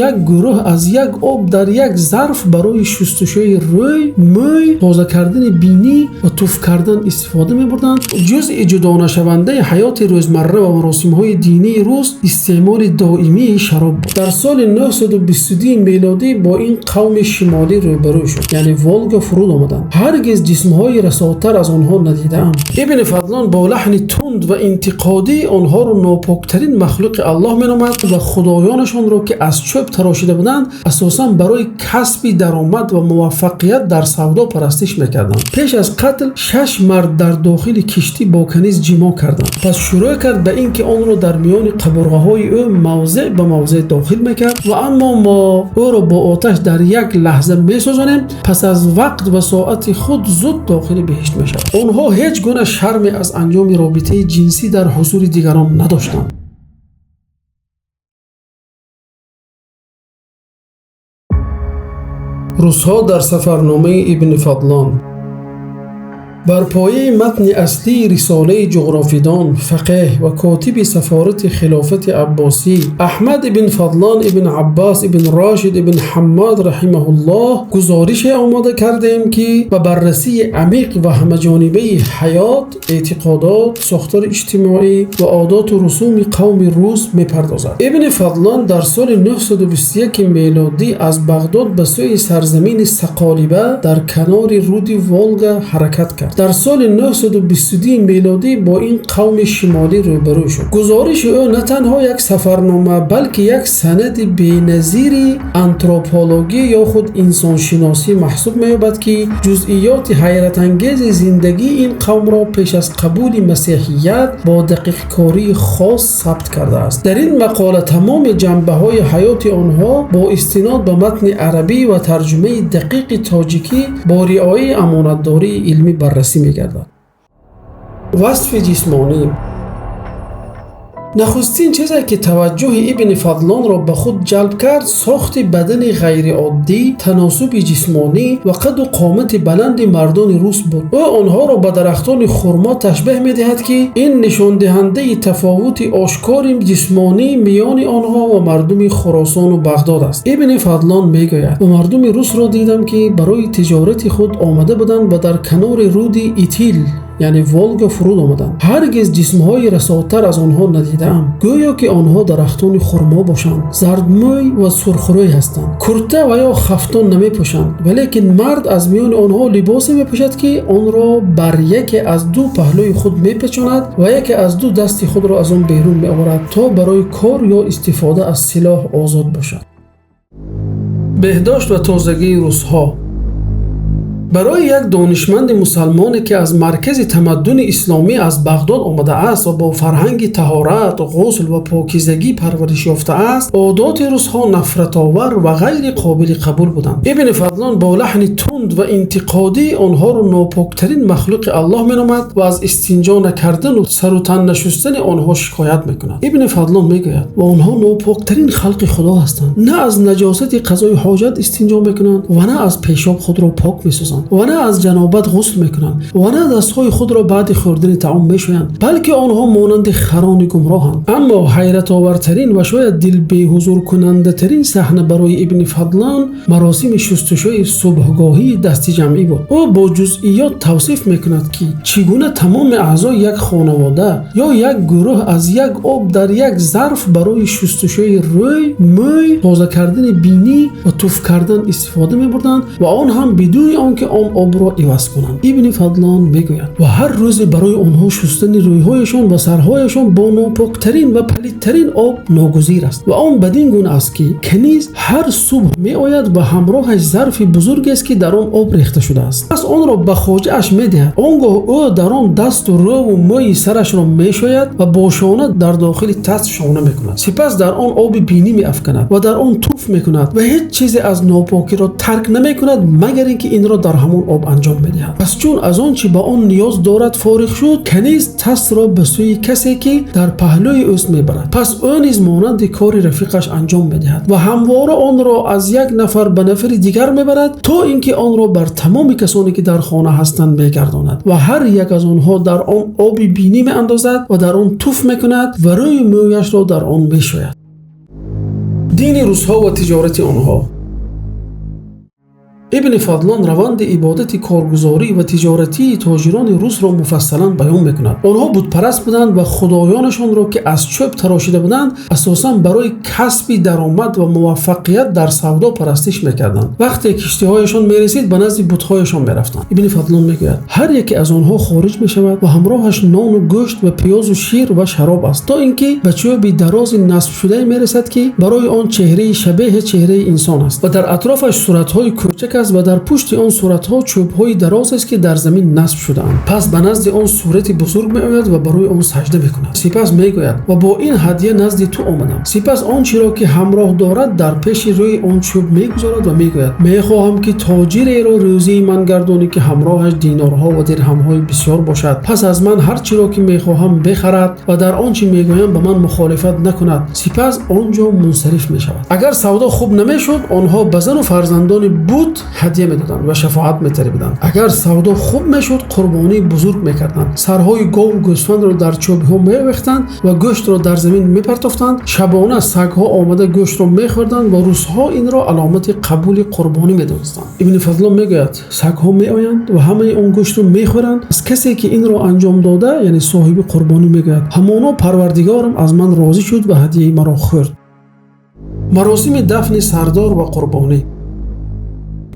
як гурӯҳ аз як об дар як зарф барои шустушӯи рӯй, мӯй, тоза кардани бинӣ ва туф кардан истифода мебурданд. Ҷузъи ҷудонашавандаи ҳаёти рӯзмарра ва маросимҳои динии рус истеъмоли доимии шароб буд. Дар соли 922 милодӣ бо ин қавми шимолӣ рӯбарӯ шуд, яъне Волга фуруд омаданд. Ҳаргиз ҷисмҳои расотар аз онҳо надидаам. Ибни Фадлон бо лаҳни тунд ва интиқодӣ онҳоро нопоктарин махлуқи Аллоҳ меномад ва худоёнашонро, ки аз чӯб тарошида буданд, асосан барои касби даромад ва муваффақият дар савдо парастиш мекарданд. Пеш аз қатл шаш мард дар дохили киштӣ бо каниз ҷимоъ карданд. Пас шурӯъ кард ба инки онро дар миёни қабурғаҳои ӯ мавзеъ ба мавзеъ дохил мекард. Ва аммо мо ӯро бо оташ дар як лаҳза месӯзонем, пас аз вақт ва соати худ зуд дохили биҳишт мешавад. Онҳо ҳеҷ гуна шарме аз анҷоми робитаи ҷинсӣ дар ҳузури дигарон надоштанд. Русҳо дар сафарномаи Ибни Фадлон. Бар пояи матни аслии рисолаи ҷуғрофидон, фақеҳ ва котиби сафорати хилофати Аббосӣ Аҳмад ибн Фадлон ибн Аббос ибн Рошид ибн Ҳаммод раҳимаҳуллоҳ гузорише омода кардаем, ки ба баррасии амиқ ва ҳамаҷонибаи ҳаёт, эътиқодот, сохтори иҷтимоӣ ва одоту русуми қавми рус мепардозад. Ибни Фадлон дар соли 921 мелодӣ аз Бағдод ба сӯи сарзамини Сақолиба дар канори руди Волга ҳаракат кард. Дар соли 922 мелодӣ бо ин қавми шимолӣ рӯбарӯ шуд. Гузориши ӯ на танҳо як сафарнома, балки як санади беназири антропологӣ ё худ инсоншиносӣ маҳсуб меёбад, ки ҷузъиёти ҳайратангези зиндагии ин қавмро пеш аз қабули масеҳият бо дақиқкории хос сабт кардааст. Дар ин мақола тамоми ҷанбаҳои ҳаёти онҳо бо истинод ба матни арабӣ ва тарҷумаи дақиқи тоҷикӣ бо риояи амонатдории илмӣ баррасӣ мегардад. Васфи ҷисмонӣ. Нахустин чизе, ки таваҷҷӯҳи Ибни Фадлонро ба худ ҷалб кард, сохти бадани ғайриоддӣ, таносуби ҷисмонӣ ва қаду қомати баланди мардони рус буд. Ӯ онҳоро ба дарахтони хурмо ташбеҳ медиҳад, ки ин нишондиҳандаи тафовути ошкори ҷисмонӣ миёни онҳо ва мардуми Хуросону Бағдод аст. Ибни Фадлон мегӯяд: ва мардуми русро дидам, ки барои тиҷорати худ омада буданд ва дар канори руди Итил, яъне Волга, фуруд омаданд. Ҳаргиз ҷисмҳои расотар аз онҳо надидаам. Гӯё ки онҳо дарахтони хурмо бошанд, зардмӯй ва сурхрӯй ҳастанд. Курта ва ё хафтон намепӯшанд, валекин мард аз миёни онҳо либосе мепӯшад, ки онро бар яке аз ду паҳлӯи худ мепечонад ва яке аз ду дасти худро аз он берун меорад, то барои кор ё истифода аз силоҳ озод бошад. Беҳдошт ва тозагии русҳо. Барои як донишманди мусалмоне, ки аз маркази тамаддуни исломӣ аз Бағдод омадааст ва бо фарҳанги таҳорат, ғусл ва покизагӣ парвариш ёфтааст, одоти русҳо нафратовар ва ғайри қобили қабул буданд. Ибни Фадлон бо лаҳни тунд ва интиқодӣ онҳоро нопоктарин махлуқи Аллоҳ меномад ва аз истинҷо накардану сару тан нашустани онҳо шикоят мекунад. Ибни Фадлон мегӯяд: ва онҳо нопоктарин халқи Худо ҳастанд. На аз наҷосати қазои ҳоҷат истинҷо мекунанд ва на аз пешоб худро пок месозанд ва на аз ҷанобат ғусл мекунанд ва на дастҳои худро баъди хӯрдани таом мешӯянд, балки онҳо монанди харони гумроҳанд. Аммо ҳайратовартарин ва шояд дилбеҳузуркунандатарин саҳна барои Ибни Фадлон маросими шустушӯи субҳгоҳии дастиҷамъӣ буд. Ӯ бо ҷузъиёт тавсиф мекунад, ки чӣ гуна тамоми аъзои як хонавода ё як гурӯҳ аз як об дар як зарф барои шустушӯи рӯй, мӯй, тоза кардани бинӣ ва туф кардан истифода мебурданд ва он ҳам бидуни он ки он обро иваз кунанд. Ибни Фадлон мегӯяд: ва ҳар рӯзе барои онҳо шустани рӯйҳояшон ва сарҳояшон бо нопоктарин ва палидтарин об ногузир аст ва он бадин гуна аст, ки каниз ҳар субҳ меояд ва ҳамроҳаш зарфи бузургест, ки дар он об рехта шудааст. Пас онро ба хоҷааш медиҳад. Он гоҳ ӯ дар он дасту рӯву мӯи сарашро мешӯяд ва бо шона дар дохили тас шона мекунад. Сипас дар он оби бинӣ меафканад ва дар он туф мекунад ва ҳеҷ чизе аз нопокиро тарк намекунад, магар ин ки инро дар ҳамон об анҷом медиҳад. Пас чун аз он чӣ ба он ниёз дорад фориғ шуд, каниз тасро ба сӯи касе, ки дар паҳлӯи ӯст, мебарад. Пас ӯ низ монанди кори рафиқаш анҷом медиҳад ва ҳамвора онро аз як нафар ба нафари дигар мебарад, то ин ки онро бар тамоми касоне, ки дар хона ҳастанд, мегардонад ва ҳар як аз онҳо дар он оби бинӣ меандозад ва дар он туф мекунад ва рӯю мӯяшро дар он мешӯяд. Дини русҳо ва тиҷорати онҳо. Ибни Фадлон раванди ибодати коргузорӣ ва тиҷоратии тоҷирони русро муфассалан баён мекунад. Онҳо бутпараст буданд ва худоёнашонро, ки аз чӯб тарошида буданд, асосан барои касби даромад ва муваффақият дар савдо парастиш мекарданд. Вақте киштиҳояшон мерасид, ба назди бутҳояшон мерафтанд. Ибни Фадлон мегӯяд: ҳар яке аз онҳо хориҷ мешавад ва ҳамроҳаш нону гӯшт ва пиёз ва шир ва шароб аст, то инки ба чӯби дарози насбшудае мерасад, ки барои он чеҳраи шабеҳи чеҳраи инсон аст ва дар атрофаш суратҳои хурд аст ва дар пушти он суратҳо чӯбҳои дароз аст, ки дар замин насб шудаанд. Пас ба назди он сурати бузург меояд ва барои он саҷда мекунад. Сипас мегӯяд: ва бо ин ҳадя назди ту омадам. Сипас он чиро, ки ҳамроҳ дорад, дар пеши рӯи он чӯб мегузорад ва мегӯяд: мехоҳам, ки тоҷиреро рӯзии ман гардонӣ, ки ҳамроҳаш динорҳо ва дирҳамҳои бисёр бошад. Пас аз ман ҳар чиро, ки мехоҳам, бихарад ва дар он чи мегӯям ба ман мухолифат накунад. Сипас он ҷо мунсариф мешавад. Агар савдо хуб намешуд, онҳо ба зану фарзандони бут ҳадя медоданд ва шафоат металабиданд. Агар савдо хуб мешуд, қурбонии бузург мекарданд. Сарҳои гов ва гӯсфандро дар чӯбҳо меовехтанд ва гӯштро дар замин мепартофтанд. Шабона сагҳо омада гӯштро мехӯрданд ва русҳо инро аломати қабули қурбонӣ медонистанд. Ибни Фадлон мегӯяд: сагҳо меоянд ва ҳамаи он гӯштро мехӯранд. Аз касе, ки инро анҷом додааст, яъне соҳиби қурбонӣ, мегӯяд: ҳамоно Парвардигорам аз ман розӣ шуд ва ҳадяи маро хӯрд. Маросими дафни сардор ва қурбонӣ.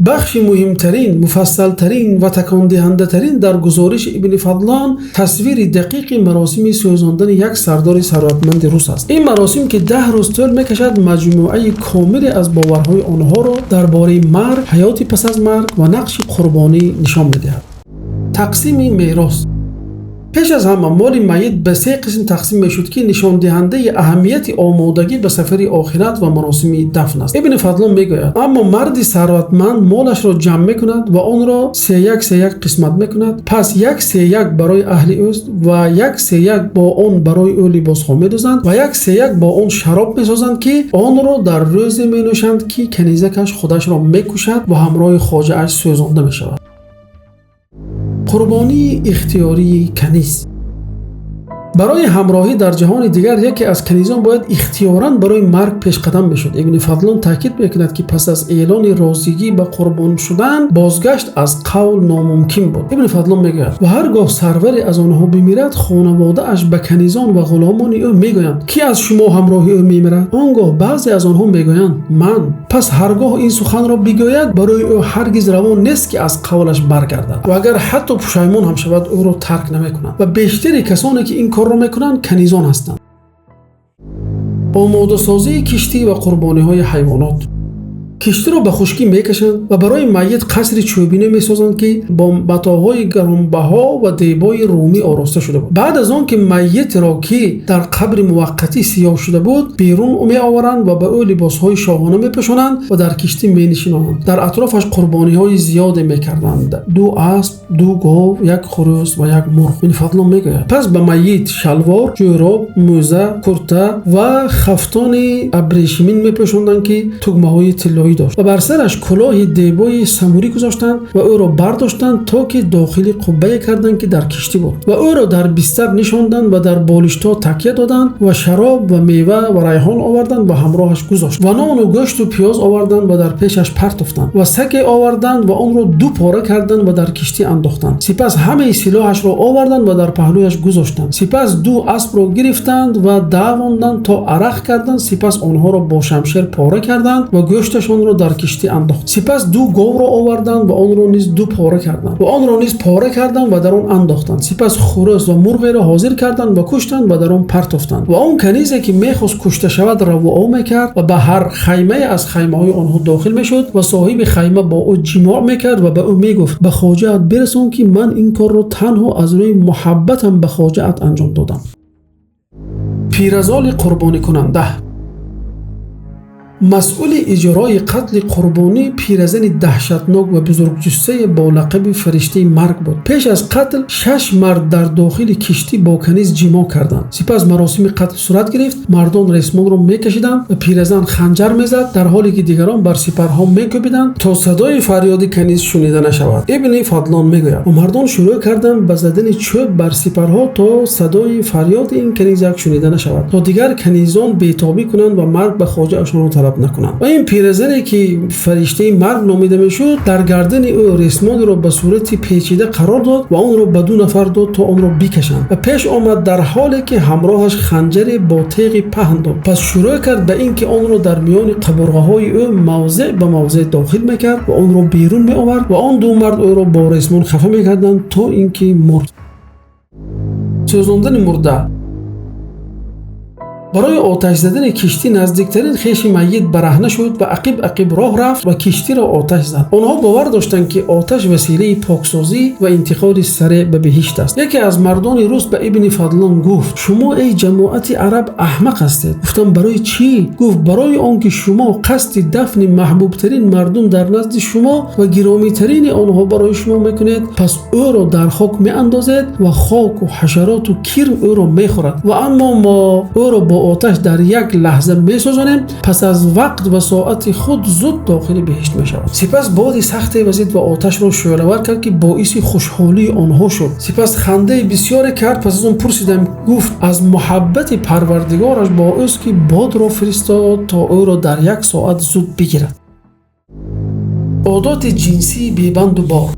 Бахши муҳимтарин, муфассалтарин ва такондиҳандатарин дар гузориши Ибни Фадлон тасвири дақиқи маросими сӯзондани як сардори сарватманди рус аст. Ин маросим, ки 10 рӯз тӯл мекашад, маҷмӯаи комиле аз бовархои онҳоро дар бораи марг, ҳаёти пас аз марг ва нақши қурбонӣ нишон медиҳад. Тақсими мерос. Пеш аз ҳама моли майит ба се қисм тақсим мешуд, ки нишондиҳандаи аҳамияти омодагӣ ба сафари охират ва маросими дафн аст. Ибни Фадлон мегӯяд: аммо марди сарватманд молашро ҷамъ мекунад ва онро 3-1-3-1 қисмат мекунад. Пас 1/3 барои аҳли ӯст ва 1/3 бо он барои ӯ либосҳо медӯзанд ва 1/3 бо он шароб месозанд, ки онро дар рӯзе менӯшанд, ки канизакаш худашро мекушад ва ҳамроҳи хоҷааш сӯзонда мешавад. Қурбонии ихтиёрии каниз. Барои ҳамроҳӣ дар ҷаҳони дигар яке аз канизон бояд ихтиёран барои марг пешқадам мешуд. Ибни Фадлон таъкид мекунад, ки пас аз эълони розигӣ ба қурбон шудан, бозгашт аз қавл номумкин буд. Ибни Фадлон мегӯяд: ва ҳаргоҳ сарваре аз онҳо бимирад, хонаводааш ба канизон ва ғуломони ӯ мегӯянд: кӣ аз шумо ҳамроҳи ӯ мемирад? Он гоҳ баъзе аз онҳо мегӯянд: ман. Пас ҳаргоҳ ин сухан ро бигӯяд, барои ӯ ҳаргиз раво нест, ки аз қавлаш баргардад ва агар ҳатто пушаймон ҳам шавад, ӯро тарк намекунанд. Ва бештари касоне, ки ин корро мекунанд, канизон ҳастанд. Омодасозии киштӣ ва қурбониҳои ҳайвонот. Киштиро ба хушкӣ мекашанд ва барои майит қасри чӯбине месозанд, ки бо матоъҳои гаронбаҳо ва дебои румӣ ороста шуда буд. Баъд аз он ки майитро, ки дар қабри муваққатӣ сиёҳ шуда буд, берун меоваранд ва ба ӯ либосҳои шоҳона мепӯшонанд ва дар киштӣ менишонанд. Дар атрофаш қурбониҳои зиёде мекарданд: 2 асп, 2 гов, 1 хурӯс ва 1 мурғ. Ибни Фадлон мегӯяд: пас ба майит шалвор, ҷӯроб, мӯза, курта ва хафтони абрешимин мепӯшонданд, ки тугмаҳои тиллоӣ дошт ва бар сараш кулоҳи дебои самурӣ гузоштанд ва ӯро бардоштанд, то ки дохили қуббае карданд, ки дар киштӣ буд, ва ӯро дар бистар нишонданд ва дар болиштҳо такя доданд ва шароб ва мева ва райҳон оварданд ва ҳамроҳаш гузоштанд ва нону гӯшт ва пиёз оварданд ва дар пешаш партофтанд ва саге оварданд ва онро ду пора карданд ва дар киштӣ андохтанд. Сипас ҳамаи силоҳашро оварданд ва дар паҳлӯяш гузоштанд. Сипас 2 аспро гирифтанд ва давонданд то арақ карданд. Сипас онҳоро бо шамшер пора карданд ва гӯшташонро дар киштӣ андохтанд. Сипас 2 говро оварданд ва онро низ ду пора карданд ва онро низ пора карданд ва дар он андохтанд. Сипас хурӯс ва мурғеро ҳозир карданд ва куштанд ва дар он партофтанд. Ва он канизе, ки мехост кушта шавад, рӯ мекард ва ба ҳар хаймае аз хаймаҳои онҳо дохил мешуд ва соҳиби хайма бо ӯ ҷимоъ мекард ва ба ӯ мегуфт: ба хоҷаат бирасон, ки ман ин корро танҳо аз рӯи муҳаббатам ба хоҷаат анҷом додам. Пиразоли қурбонӣ кунанда. Масъули иҷрои қатли қурбонӣ пиразани даҳшатнок ва бузургҷуссае бо лақаби фариштаи марг буд. Пеш аз қатл 6 мард дар дохили киштӣ бо каниз ҷимоъ карданд. Сипас маросими қатл сурат гирифт. Мардон ресмонро мекашиданд ва пиразан ханҷар мезад, дар ҳоле ки дигарон бар сипарҳо мекӯбиданд то садои фарёди каниз шунида нашавад. Ибни Фадлон мегӯяд: ва мардон шурӯъ карданд ба задани чӯб бар сипарҳо то садои фарёди ин канизак шунида нашавад, то дигар канизон бетобӣ кунанд ва марг ба хоҷаашонро талаб. талаб накунанд. Ва ин пиразане, ки фариштаи марг номида мешуд, дар гардани ӯ ресмонеро ба сурати печида қарор дод ва онро ба ду нафар дод, то онро бикашанд. Ва пеш омад, дар ҳоле ки ҳамроҳаш ханҷаре бо теғи паҳн дод. Пас шурӯъ кард ба инки онро дар миёни қабурғаҳои ӯ мавзеъ ба мавзеъ дохил мекард ва онро берун меовард ва он ду мард ӯро бо ресмон хафа мекарданд, то инки мурд. Сӯзондани мурда. Барои оташ задани киштӣ наздиктарин хеши майит бараҳна шуд ва ақиб ақиб роҳ рафт ва киштиро оташ зад. Онҳо бовар доштанд, ки оташ василаи поксозӣ ва интиқоли сареъ ба биҳишт аст. Яке аз мардони рус ба Ибни Фадлон гуфт: «Шумо, эй ҷамоати араб, аҳмақ ҳастед.» Гуфтам: «Барои чӣ?» Гуфт: «Барои он ки шумо қасди дафни маҳбубтарин мардум дар назди шумо ва гиромитарини онҳо барои шумо мекунед. Пас ӯро дар хок меандозед ва хок ва ҳашарот ва кирм ӯро мехӯрад. Ва аммо мо ӯро бо оташ дар як лаҳза месӯзонем, пас аз вақт ва соати худ зуд дохили биҳишт мешавад.» Сипас боди сахте вазид ва оташро шӯълавар кард, ки боиси хушҳолии онҳо шуд. Сипас хандаи бисёре кард. Пас аз он пурсидам. Гуфт: «Аз муҳаббати парвардигораш бо ӯст, ки бодро фиристод, то ӯро дар як соат зуд бигирад.» Одоти ҷинсии бебанду бор.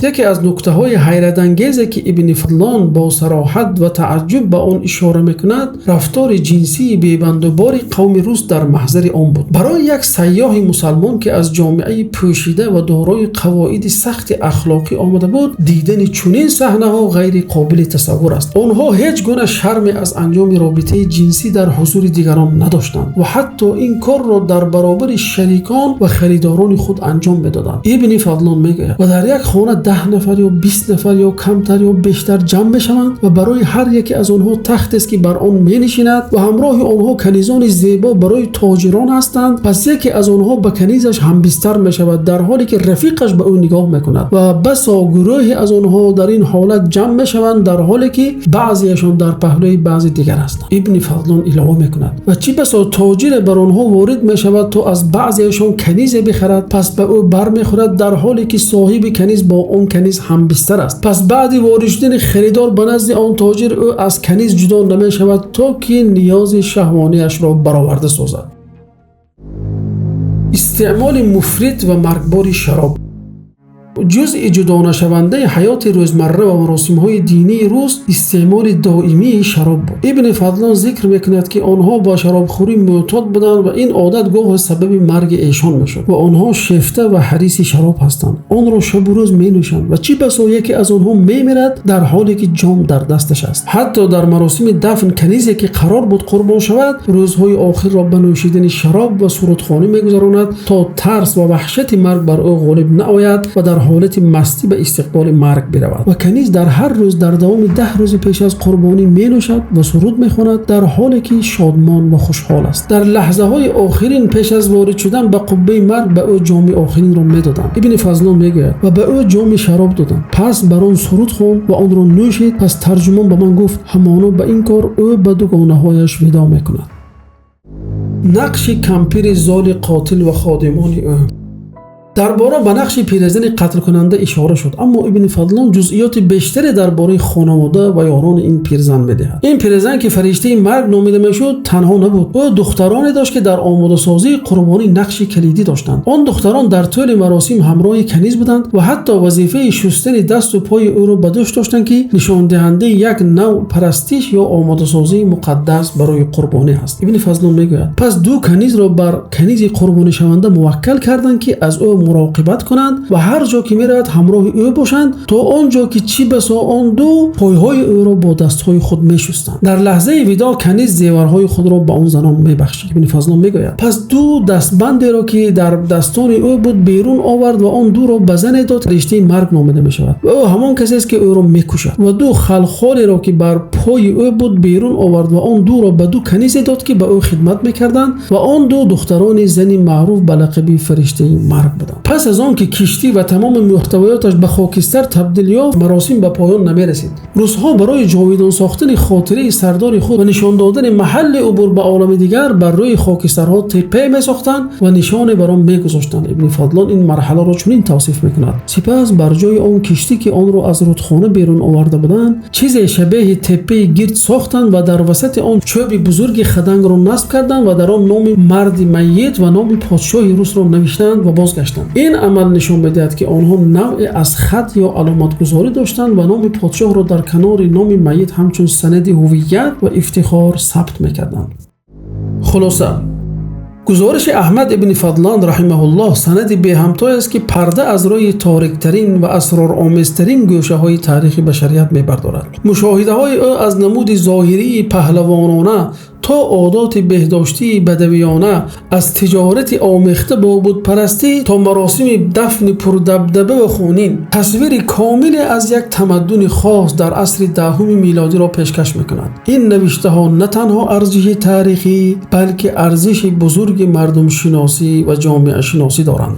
Яке аз нуктаҳои ҳайратангезе, ки Ибни Фадлон бо сароҳат ва тааҷҷуб ба он ишора мекунад, рафтори ҷинсии бебандубори қавми рус дар маҳзари ом буд. Барои як сайёҳи мусалмон, ки аз ҷомеаи пӯшида ва дорои қавоиди сахти ахлоқӣ омада буд, дидани чунин саҳнаҳо ғайри қобили тасаввур аст. Онҳо ҳеҷ гуна шарме аз анҷоми робитаи ҷинсӣ дар ҳузури дигарон надоштанд ва ҳатто ин корро дар баробари шарикон ва харидорони худ анҷом медоданд. Ибни Фадлон мегӯяд: «Ва дар як хона 10 нафар ё 20 нафар ё камтар ё бештар ҷамъ мешаванд ва барои ҳар яке аз онҳо тахтест, ки бар он менишинад, ва ҳамроҳи онҳо канизони зебо барои тоҷирон ҳастанд. Пас яке аз онҳо ба канизаш ҳамбистар мешавад, дар ҳоле ки рафиқаш ба ӯ нигоҳ мекунад. Ва басо гурӯҳе аз онҳо дар ин ҳолат ҷамъ мешаванд, дар ҳоле ки баъзеашон дар паҳлӯи баъзе дигар ҳастанд.» Ибни Фадлон илова мекунад: «Ва чӣ басо тоҷире бар онҳо ворид мешавад, то аз баъзеашон канизе бихарад, пас ба ӯ бармехӯрад, дар ҳоле ки соҳиби каниз бо он каниз ҳамбистар аст. Пас баъди ворид шудани харидор ба назди он тоҷир, ӯ аз каниз ҷудо намешавад, то ки ниёзи шаҳвонияшро бароварда созад.» Истеъмоли муфрит ва маргбори шароб. Ҷузъи ҷудонашавандаи ҳаёти рӯзмарра ва маросимҳои динии рус истеъмоли доимии шароб буд. Ибни Фадлон зикр мекунад, ки онҳо ба шаробхӯрӣ мӯътод буданд ва ин одат гоҳе сабаби марги эшон мешуд. Ва онҳо шефта ва ҳариси шароб ҳастанд, онро шабу рӯз менӯшанд ва чӣ басо яке аз онҳо мемирад, дар ҳоле ки ҷом дар дасташ аст. Ҳатто дар маросими дафн канизе, ки қарор буд қурбон шавад, рӯзҳои охирро ба нӯшидани шароб ва сурудхонӣ мегузаронад, то тарс ва ваҳшати марг бар ӯ ғолиб наояд ва дар ҳолати мастӣ ба истиқболи марг биравад. Ва каниз дар ҳар рӯз дар давоми 10 рӯзи пеш аз қурбонӣ менӯшад ва суруд мехонад, дар ҳоле ки шодмон ва хушҳол аст. Дар лаҳзаҳои охирин пеш аз ворид шудан ба қуббаи марг ба ӯ ҷоми охиринро медоданд. Ибни Фазлон мегӯяд: «Ва ба ӯ ҷоми шароб доданд, пас бар он суруд хонд ва онро нӯшид. Пас тарҷумон ба ман гуфт: ҳамоно ба ин кор ӯ ба дугонаҳояш видоъ мекунад.» Нақши кампири золи қотил ва ходимони ӯ. Дар бора ба нақши пиразани қатлкунанда ишора шуд, аммо Ибни Фадлон ҷузъиёти бештаре дар бораи хонавода ва ёрони ин пирзан медиҳад. Ин пиразан, ки фариштаи марг номида мешуд, танҳо набуд. Ӯ духтароне дошт, ки дар омодасозии қурбонӣ нақши калидӣ доштанд. Он духтарон дар тӯли маросим ҳамроҳи каниз буданд ва ҳатто вазифаи шустани дасту пои ӯро ба дӯш доштанд, ки нишондиҳандаи як навъ парастиш ё омодасозии муқаддас барои қурбонӣ аст. Ибни Фазлон мегӯяд: «Пас ду канизро бар канизи қурбонишаванда муваккал карданд, ки аз ӯ муроқибат кунанд ва ҳар ҷо ки меравад ҳамроҳи ӯ бошанд, то он ҷо ки чӣ басо он ду пойҳои ӯро бо дастҳои худ мешустанд. Дар лаҳзаи видоъ каниз зеварҳои худро ба он занон мебахшид.» Ибни Фазлон мегӯяд: «Пас ду дастбандеро, ки дар дастони ӯ буд, берун овард ва он дуро ба зане дод, фариштаи марг номида мешавад ва ӯ ҳамон касест, ки ӯро мекушад. Ва ду халхолеро, ки бар пои ӯ буд, берун овард ва он дуро ба ду канизе дод, ки ба ӯ хидмат мекарданд, ва он ду духтарони зани маъруф ба лақаби фариштаи марг буданд.» мекарданд. Пас аз он ки киштӣ ва тамоми муҳтавоёташ ба хокистар табдил ёфт, маросим ба поён намерасид. Русҳо барои ҷовидон сохтани хотираи сардори худ ва нишон додани маҳалли убур ба олами дигар бар рӯи хокистарҳо теппае месохтанд ва нишоне бар он мегузоштанд. Ибни Фадлон ин марҳаларо чунин тавсиф мекунад: сипас бар ҷои он киштӣ, ки онро аз рудхона берун оварда буданд, чизе шабеҳи теппаи гирд сохтанд ва дар васати он чӯби бузурги хадангро насб карданд ва дар он номи марди майит ва номи подшоҳи русро навиштанд ва бозгаштанд. Ин амал нишон медиҳад, ки онҳо навъе аз хат ё аломатгузорӣ доштанд ва номи подшоҳро дар канори номи майит ҳамчун санади ҳувият ва ифтихор сабт мекарданд. Хулоса, гузориши Аҳмад ибни Фадлон раҳимаҳуллоҳ санади беҳамтоест, ки парда аз рӯи ториктарин ва асроромезтарин гӯшаҳои таърихи башарият мебардорад. Мушоҳидаҳои ӯ аз намуди зоҳирии паҳлавонона то одоти беҳдоштии бадавиёна, аз тиҷорати омехта бо бутпарастӣ то маросими дафни пурдабдаба ва хунин, тасвири комиле аз як тамаддуни хос дар асри даҳуми милодиро пешкаш мекунад. Ин навиштаҳо на танҳо арзиши таърихӣ, балки арзиши бузурги мардумшиносӣ ва ҷомеашиносӣ доранд.